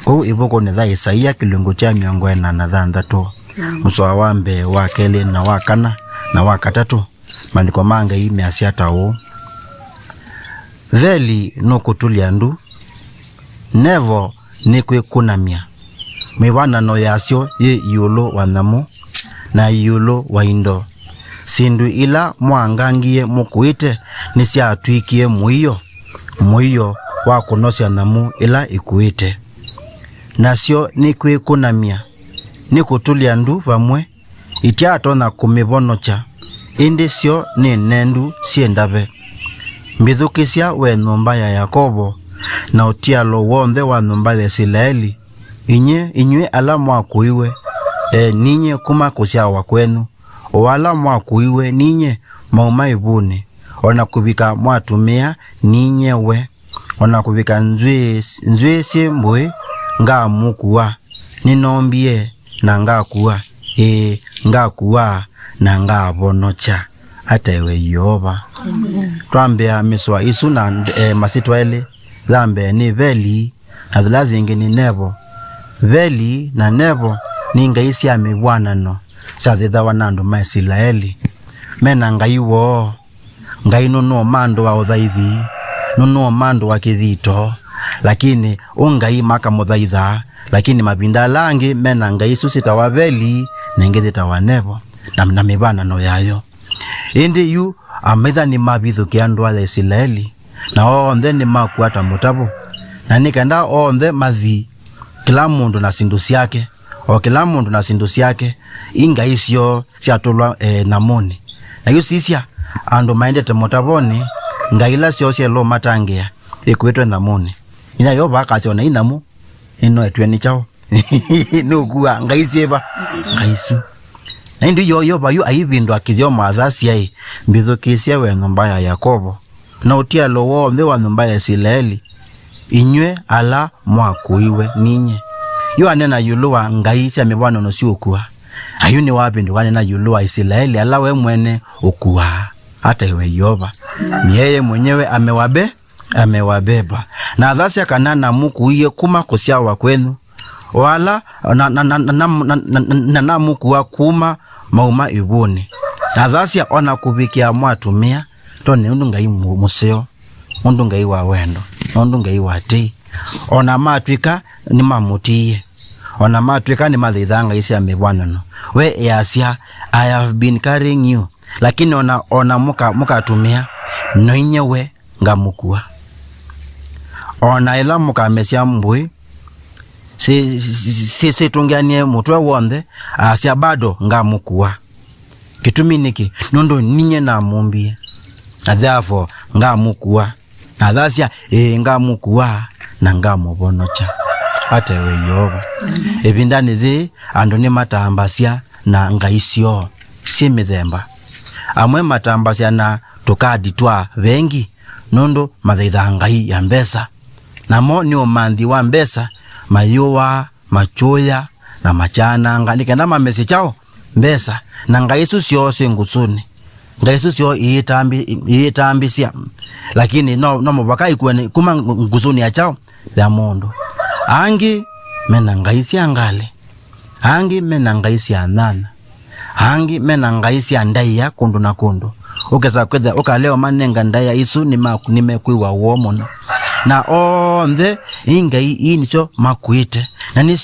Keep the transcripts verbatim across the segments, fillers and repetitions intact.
Ũu ĩvukunĩ ya Isaia kĩlungu kya mĩongo ĩna na thanthatũ, mũsoa wa mbee, wa kelĩ, na wa kana, na wa katatũ, maandĩko ma Ngai measya ta ũũ: Veli nũkũtulya ndu, Nevo nĩkwĩkunamya, mĩvanano yasyo yĩ ĩũlũ wa nyamũ, na ĩũlũ wa indo. Syĩndũ ila mwaangangie mũkuĩte nĩsyatw'ĩkie mũio, mũio wa kũnosya nyamũ ĩla ĩkuĩte. Nasyo nĩkwĩkunamya, nĩkũtulya ndu vamwe, ityatonya kũmĩvonokya, ĩndĩ syo nĩ nendu syĩ ndave. Mbĩthukĩsya, we nyũmba ya Yakovo, na ũtialo w'onthe wa nyũmba ya Isilaeli, inyw'ĩ, inyw'ĩ ala mwakũiwe, e, ninyie kuma kũsyawa kwenyu, o ala mwakũiwe ninyie mauma ĩvunĩ, o na kũvika mwatumĩa ninyie we, o na kũvika nzw'ĩĩ, nzw'ĩĩ syĩ mbũĩ, ngamũkua. Nĩnoombie, na ngakua, ĩĩ, ngakua, na ngavonokya, ataĩwe Yeova. Amen. Twambĩa mĩsoa ĩsu na, e, masyĩtwa elĩ. Ya mbee nĩ Veli, na yĩla yĩngĩ nĩ Nevo. Veli na Nevo nĩ ngai sya mĩvw'anano syathĩthawa na andũ ma Isilaeli. Me na ngai woo. Ngai nũnũũmandũa ũthaithi, nũnũũmandũa kĩthito, lakini ũ Ngai makamũthaithaa, lakini mavinda ala angĩ me na ngai isu syĩtawa Veli, na ĩngĩ yĩtawa Nevo, na, na mĩvw'anano yayo. Ĩndĩ yu amaitha nĩmavithũkĩa ndũa ya Isilaeli, na onthe nĩmakua ta mũtavo, na nĩ kenda onthe mathi, kĩla mũndũ na syĩndũ syake, o kĩla mũndũ na syĩndũ syake, i ngai syoo syatũlwa, e, nyamũnĩ. Na yu sisya, andũ maendete mũtavonĩ, ngai ila syoo syaĩlwe matangĩĩa ikuĩtwe nyamũnĩ. Ĩna Yeova akasya, o na i nyamũ ĩno ĩtw'e nĩ kyaũ? Nũkua ngai syĩva? Ngai isu. Na ĩndĩ yo Yeova yu aivĩndũa kĩthyomo athasya, ĩ, mbĩthukĩĩsye we nyũmba ya Yakovo, na ũtialo w'onthe wa nyũmba ya Isilaeli, inyw'ĩ ala mwakũiwe ninyie. Yu aneena ĩũlũ wa ngai sya mĩvw'anano syũkua. Ayu nĩwavĩndũka aneena ĩũlũ wa Isilaeli ala we mwene ũkuaa, ataĩwe Yeova. Ni yeye mwenyewe amewabe-, amewabeba. Na athasya kana namũkuie kuma kũsyawa kwenyu, o ala na, na, na namũkua kuma mauma ĩvunĩ. Na athasya o na kũvikĩa mwatumĩa, tondũ nĩ ũndũ Ngai mũ-, mũseo, ũndũ Ngai wa wendo, na ũndũ Ngai wa tei. O na matw'ĩka nĩmamũtiie, o na matw'ĩka nĩmathaithaa ngai sya mĩvw'anano, we easya, "I have been carrying you." Lakini o na, o na mũka-, mũkatumĩa, no inyie we ngamũkua. O na ĩla mũkamesya mbũĩ si-, si-, si-, si-, sitũngĩanie mũtwe w'onthe, asya, "Bado ngamũkua." Kĩtumi nĩkĩ? Nũndũ ninyie namũmbie, na therefore ngamũkua. Na athasya, "Ĩĩ, ngamũkua na ngamũvonokya," ataĩwe Yeova. Ĩvindanĩ yĩĩ, andũ nĩmatambasya na ngai syoo syĩ mĩthemba. Amwe matambasya na tũkadi twa vengi, nũndũ mathaithaa ngai ya mbesa. Namo nĩ ũmanthi wa mbesa, mayũaa, makyũya, na makyananga, nĩ kenda mamesye kyaũ? Mbesa. Na ngai isu syoo syĩ ngusunĩ. Ngai isu syoo iitambi-, iitambisya. Lakini no, no mũvaka ikuwe nĩ, kuma ngu-, ngusunĩ ya kyaũ? Ya mũndũ. Angĩ mena ngai sya ngalĩ. Angĩ mena ngai sya nyanya. Angĩ mena ngai sya ndaĩa kũndũ na kũndũ. Ũkesa kwĩthĩa ũkalea ũmanenga ndaĩa isu nĩma-, nĩmekwĩw'a woo mũno. Na onthe i ngai ii nĩsyo makuĩte. Na nĩ,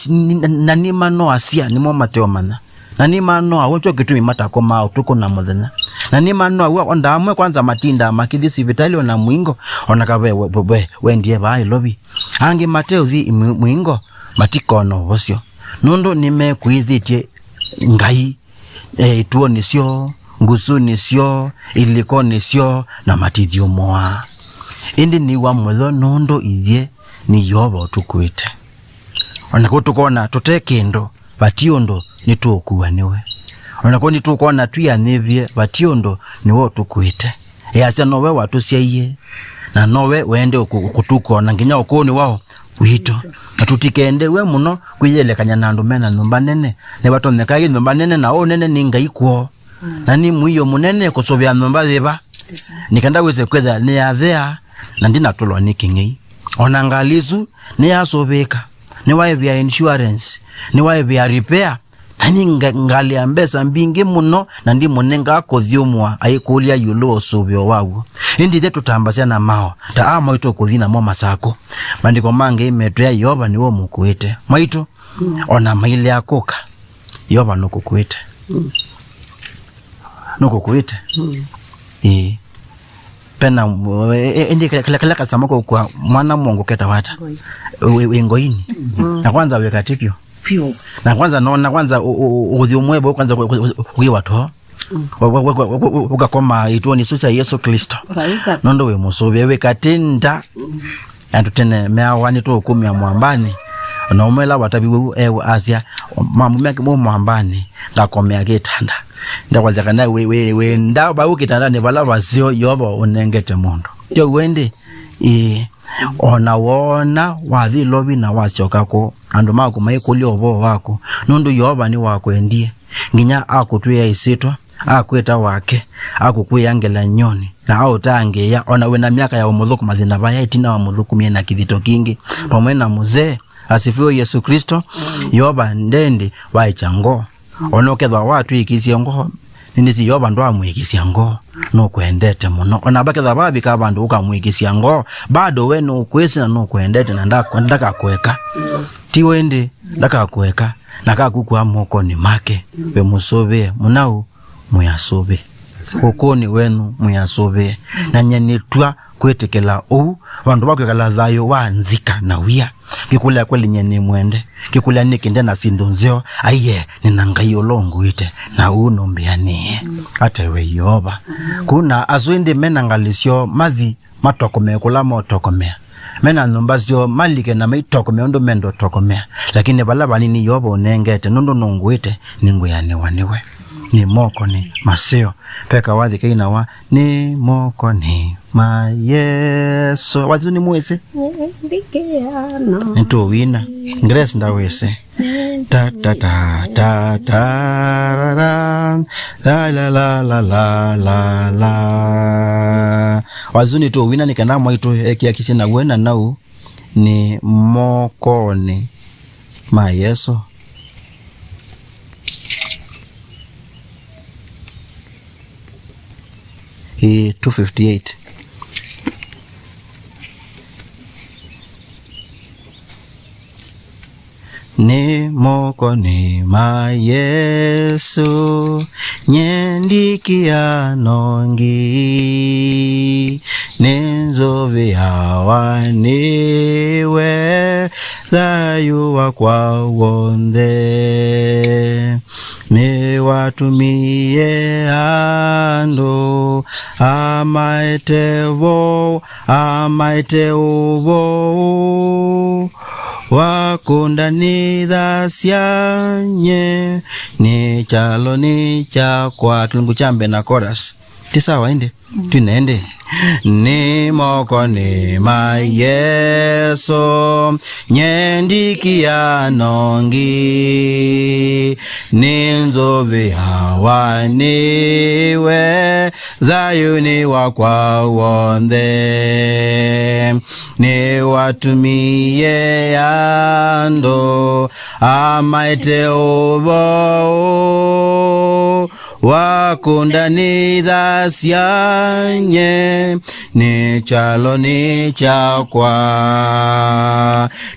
na nĩmanoasya nĩmo mateũmanya. Na nĩmanoaw'a, kyo kĩtumi matakomaa ũtukũ na mũthenya. Na nĩmanoaw'a, o nda amwe kwanza matindaa makĩthi sivitalĩ o na mũingo, o na kave we, we, we, wendie vaa ĩlovi. Angĩ mateũthi mũ-, mũingo, matikona ũvosyo. Nũndũ nĩmekwĩthĩtye ngai, e, ituonĩ syoo, ngusunĩ syoo, ilĩkonĩ syoo, na matithyũmũaa. Ĩndĩ nĩw'a mũyo nũndũ ithyĩ nĩ Yeova ũtũkuĩte. O na kũu tũkona tũte kĩndũ, vati ũndũ nĩtũũkuwa nĩwe. O na kũu nĩtũkona twianyĩvie, vati ũndũ nĩwe ũtũkuĩte. Easya nowe watũsyaie, na nowe wende ũkũ-, ũkũtũkua o na nginya ũkũũnĩ wao witũ. Na tũtikendewe mũno kwĩyelekany'a na andũ mena nyũmba nene. Nĩvatonyeka ĩ nyũmba nene na ũnene nĩ Ngai kwoo. Na nĩ mũio mũnene kũsũvĩa nyũmba yĩva? Nĩ kenda wĩse kwĩthĩa nĩyathea na ndinatũlwa nĩ kĩng'ei. O na ngalĩ ĩsu nĩyasũvĩĩka. nĩwaĩvĩa insurance, nĩwaĩvĩa repair, na nĩ nga-, ngalĩ ya mbesa mbingĩ mũno, na ndimũnengaa kũthyũmũa, aikũlya ĩũlũ wa ũsũvĩo waw'o. Ĩndĩ ithyĩ tũtambasya na mao, ta aa mwaitũ ũkũthi namo Masakũ. Maandĩko ma Ngai metwĩa Yeova nĩwe ũmũkuĩte. Mwaitũ, ona mailea kũka, Yeova nũkũkuĩte. Nũkũkuĩte. Ĩĩ. Pena, e-, e-, ĩndĩ kĩla, kĩla, kĩla kasama kũkua mwana mũongo ketawa ata? Ngoi. Wĩ, wĩ ngoinĩ. Na kwanza wĩ katĩ vyũ. Vyũ. Na kwanza no, na kwanza ũ-, ũ-, ũ-, ũthi ũmwe bo kwanza ũ-, ũ-, ũ-, ũkiwa to. Wa-, wa-, wa-, wa-, wa-, ũkakoma ituoni isu sya Yesu Kristo. Vaika. Nũndũ wĩ mũsũvĩe, wĩ katĩ nda. Andũ tene meawa nĩtũũkumĩa mwambanĩ. Ona ũmwe ĩla wataviw'e ũu ewa asya, "Mamumya kĩmwe mwambanĩ, ngakomea kĩtanda." Ndakwasya kana wĩ, wĩ, wĩ nda vau kĩtandanĩ vala vaseo Yeova ũnengete mũndũ. Tyo w'o ĩndĩ? Ĩĩ. Ona woona wathi lovi na wasyoka kũũ, andũ maku maikũlya ũvoo waku, nũndũ Yeova nĩwakwendie, nginya akũtw'ĩa ĩsyĩtwa, akwĩta wake, akũkw'ĩĩa ngelany'onĩ, na aũtangĩĩa, ona wĩ na myaka ya ũmũthũkũma thĩna vaya ĩtina wa mũthũkũmie na kĩthito kingĩ, vamwe na mũzee. Asifiwe Yesu Kristo. Yeova ndendi waĩkya ngoo. Ona ũkethwa watw'ĩkĩsye ngoo, nĩnĩsĩ Yeova ndwamwĩkĩsya ngoo, nũkwendete mũno. Ona vakethwa vavika vandũ ũkamwĩkĩsya ngoo, bado we nũkwĩsĩ na nũkwendete na ndakwa-, ndakakũeka. Ti w'o ĩndĩ, ndakakũeka, na kakũkua mokonĩ make, wĩ mũsũvĩe, mũnau, mwĩasũvĩe. Ũkũnĩ wenyu mwĩasũvĩe. Na nyie nĩtw'a kwĩtĩkĩla ũu, vandũ va kwĩkala thayũ wa nzika na wia. Ngĩkũlya kweli nyie nĩmwende. Ngĩkũlya nĩkĩ nde na syĩndũ nzeo, aiee, nĩ na Ngai ũla ũngũĩte, na ũu nũmbĩanĩe. Atewe Yeova. Kũu na asu ĩndĩ me na ngalĩ syoo mathi matokomee kũla motokomea. Me na nyũmba syoo malike na maitokomea ũndũ menda ũtokomea. Lakini vala vanini Yeova ũnengete, nũndũ nũngũĩte, nĩngwĩanĩwa nĩwe. Nĩ mokonĩ maseo. Peka wathi kainawa, nĩ mokonĩ ma Yesũ. Wathi nĩ mwĩsĩ? Ndikĩano. Nĩtũwina. Grace ndawĩsĩ. Ta, ta, ta, ta, ta, ra, ra. La, la, la, la, la, la, la. Wathi nĩtũwina nĩ kana mwaitũ ekiakisye naw'o na nau nĩ mokonĩ ma Yesũ. Ĩĩ, two fifty-eight. Nĩ mokonĩ ma Yesũ, nye ndikĩano ngĩ, nĩnzũvĩawa nĩwe thayũ wakwa w'onthe. Nĩwatũmie andũ amaete vo, amaete ũvoo wa kũndanĩthasya nye nĩ kyalo nĩ kyakwa. Kĩlungu kya mbee na chorus. Ti sawa ĩndĩ? Twine ĩndĩ. Nĩ mokonĩ ma Yesũ, nye ndikĩano ngĩ, nĩnzũvĩawa nĩwe, thayũnĩ wakwa w'onthe. Nĩwatũmie andũ amaete ũvoo wa kũndanĩthasya nye nĩ kyalo nĩ kyakwa.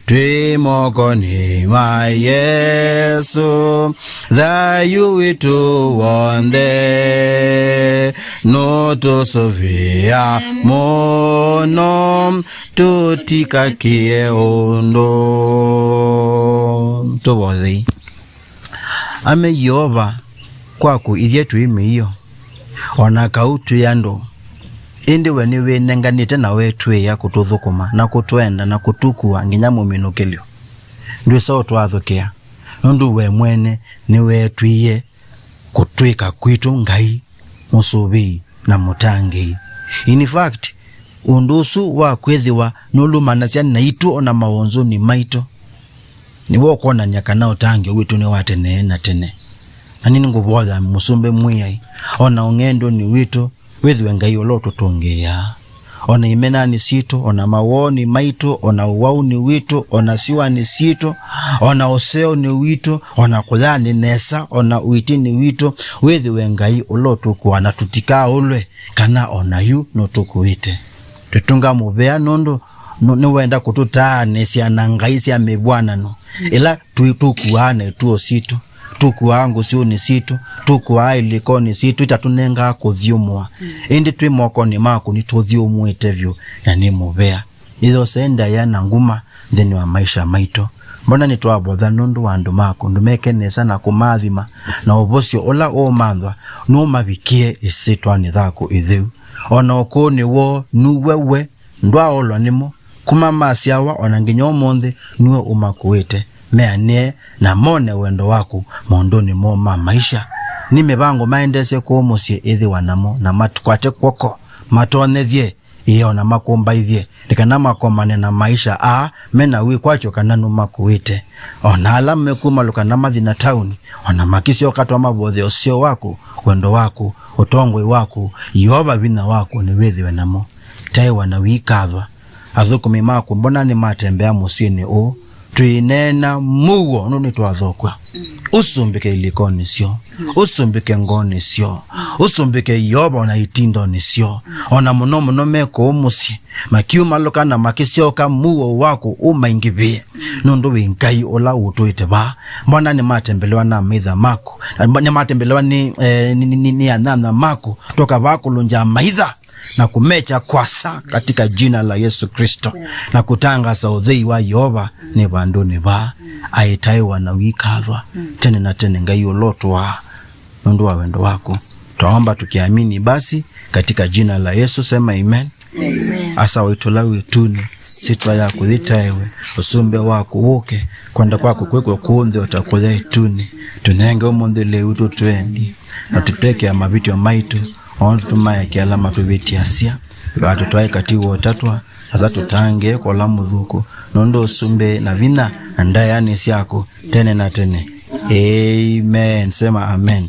Twĩ mokonĩ ma Yesũ, thayũ witũ w'onthe, nũtũsũvĩa mũno, tũtikakĩe ũndũ. Tũvothei. Ame Yeova, kwaku ithyĩ twĩ mĩio, o na kau twĩ andũ, ĩndĩ we nĩwĩnenganĩte na weetw'ĩĩa kũtũthũkũma na kũtwenda na kũtũkua nginya mũminũkĩlyo. Ndwĩsa ũtwathũkĩa, nũndũ we mwene nĩweetw'ĩie kũtw'ĩka kwitũ Ngai, mũsũvĩi, na mũtangĩĩi. In fact, ũndũ ũsu wa kwĩthĩwa nũlumanasya naitũ o na mawonzunĩ maitũ, nĩw'o ũkwonany'a kana ũtangĩĩo witũ nĩ wa tene na tene. Na nĩ ngũvoya Mũsumbĩ Mwĩai, o na ũng'endũnĩ witũ, wĩthĩwe Ngai ũla ũtũtũngĩĩaa, o na imenanĩ sitũ, o na mawoonĩ maitũ, o na ũwaunĩ witũ, o na syũanĩ sitũ, o na ũseonĩ witũ, o na kũyanĩ nesa, o na ũitinĩ witũ, wĩthĩwe Ngai ũla ũtũkũaa, na tũtikaaũlwe kana o na yu nũtũkũĩte. Twĩtũnga mũvea nũndũ nũ-, nĩwenda kũtũtaanĩsya na ngai sya mĩvw'anano ĩla twĩ-, tũkuaa na ituo sitũ, tũkuaa ngũsĩnĩ sitũ, tũkuaa ilĩkonĩ sitũ, itatũnengaa kũthyũmũa. Ĩndĩ twĩ mokonĩ maku nĩtũthyũmũĩte vyũ, na nĩ mũvea. Ĩthosee ndaĩa na nguma nthĩnĩ wa maisha maitũ. Mbona nĩtwavotha nũndũ wa andũ maku, ndũmeke nesa na kũmaathima na ũvosyo ũla ũũmanthwa nũmavikĩe ĩsyĩtwanĩ yaku ĩtheu. O na ũkũũnĩ woo nuwe we ndwaaũlwa nĩmo, kuma masyawa o na nginya ũmũnthĩ nue ũmakũĩte. Meanĩe na mone wendo waku maũndũnĩ moo ma maisha. Nĩ mĩvango maendeesye kũũ mũsyĩ ĩthĩwa namo, na matũkwate kw'oko, matonyethye ĩĩ, o na makũmbaĩthye, nĩ kana makomane na maisha aa me na wĩkwatyo kana nũmakũĩte. O na ala mekũmalũka na mathi na taoni, o na makĩsyoka twamavothe ũseo waku, wendo waku, ũtongoi waku, Yeova vinya waku nĩwĩthĩwe namo. Taĩwa na wĩkathwa. Athũkũmi maku mbona nĩmatembea mũsyĩnĩ ũũ, twĩneena mũuo nũndũ nĩtwathokwa. Ũsumbĩke ilĩkonĩ syoo, ũsumbĩke ngoonĩ syoo, ũsumbĩke Yeova o na itindonĩ syoo, o na mũno mũno me kũũ mũsyĩ, makiumalũka na makĩsyoka, mũuo waku ũmaingĩvĩe, nũndũ wĩ Ngai ũla ũtũĩte vaa. Mbona nĩmatembelewa na amaitha maku, nĩmatembelewa nĩ, eh, nĩ, nĩ, nĩ, nĩ anyanya maku, tũka vaa kũlũngya amaitha na kũmekya kwasa katika jina la Yesu Kristo, na kũtangaza ũthei wa Yeova nĩ vandũnĩ vaa. Aĩtaĩwa na wĩkathwa tene na tene, Ngai ũla ũtũaa, nũndũ wa wendo waku. Twaomba tukiamini basi katika jina la Yesu, sema amen. Amen. Asa waitũ ũla wĩ ĩtunĩ, syĩtwa yaku yĩtaĩwe, ũsumbĩ waku wũke, kwenda kwaku kwĩkwe kũũ nthĩ o ta kũya ĩtunĩ. Tũnenge ũmũnthĩ lĩu tũtwendie, na tũtwekea mavĩtyo maitũ, o ũndũ tũmaekea ala matũvĩtĩasya, ndũkatũtwae katĩ wa ũtatwa, asa tũtangĩĩe kwa ũla mũthũku, nũndũ ũsumbĩ na vinya na ndaĩa nĩ syaku tene na tene. Amen. Sema amen.